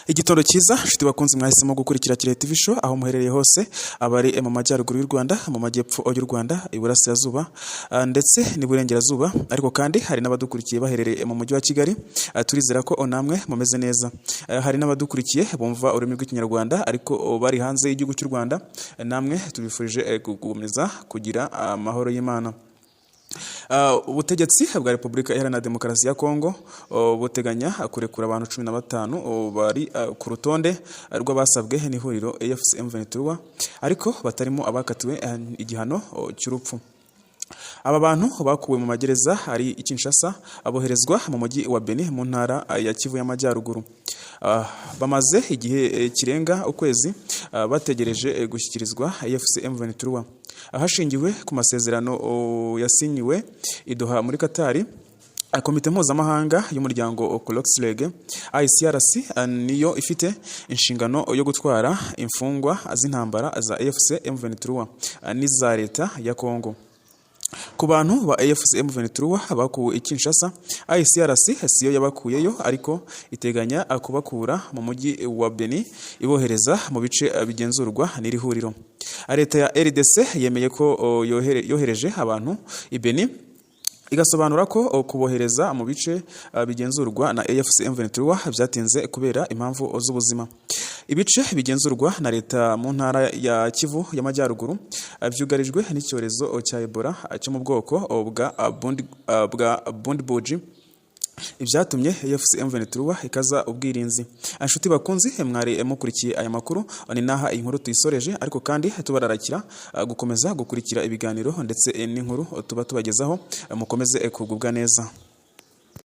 Igitondo cyiza, nshuti bakunze mwahisemo gukurikira Kirehe TV Show aho muherereye hose, abari mu majyaruguru y'u Rwanda, mu majyepfo y'u Rwanda, iburasirazuba ndetse n'iburengerazuba, ariko kandi hari n'abadukurikiye baherereye mu mujyi wa Kigali. Turizera ko namwe mumeze neza. Hari n'abadukurikiye bumva ururimi rw'Ikinyarwanda ariko bari hanze y'igihugu cy'u Rwanda, namwe tubifurije gukomeza kugira amahoro y'Imana. Ubutegetsi bwa Repubulika Iharanira Demokarasi ya Kongo buteganya kurekura abantu 15 bari ku rutonde rw'abasabwe n'ihuriro AFC M23, ariko batarimo abakatiwe igihano cy'urupfu. Aba bantu bakuwe mu magereza ari i Kinshasa, aboherezwa mu mujyi wa Beni mu ntara ya Kivu y'Amajyaruguru. Bamaze igihe kirenga ukwezi bategereje gushyikirizwa AFC M23. Hashingiwe ku masezerano yasinyiwe i Doha muri Qatar, Komite mpuzamahanga y'umuryango COLEXREG ICRC niyo ifite inshingano yo gutwara imfungwa z'intambara za AFC M23 n'iza leta ya Congo. Ku bantu ba AFC M23 bakuwe i Kinshasa, ICRC siyo yabakuyeyo, ariko iteganya kubakura mu mujyi wa Beni ibohereza mu bice bigenzurwa n'iri huriro. Leta ya RDC yemeye ko yohereje abantu i Beni, igasobanura ko kubohereza mu bice bigenzurwa na AFC M23 byatinze kubera impamvu z'ubuzima. Ibice bigenzurwa na leta mu ntara ya Kivu y'Amajyaruguru byugarijwe n'icyorezo cya Ebola cyo mu bwoko bwa Bundibugyo, ibyatumye AFC M23 ikaza ubwirinzi. Inshuti bakunzi mwari mukurikiye aya makuru, ni naha iyi nkuru tuyisoreje, ariko kandi tubararikira gukomeza gukurikira ibiganiro ndetse n'inkuru tuba tubagezaho. Mukomeze kugubwa neza.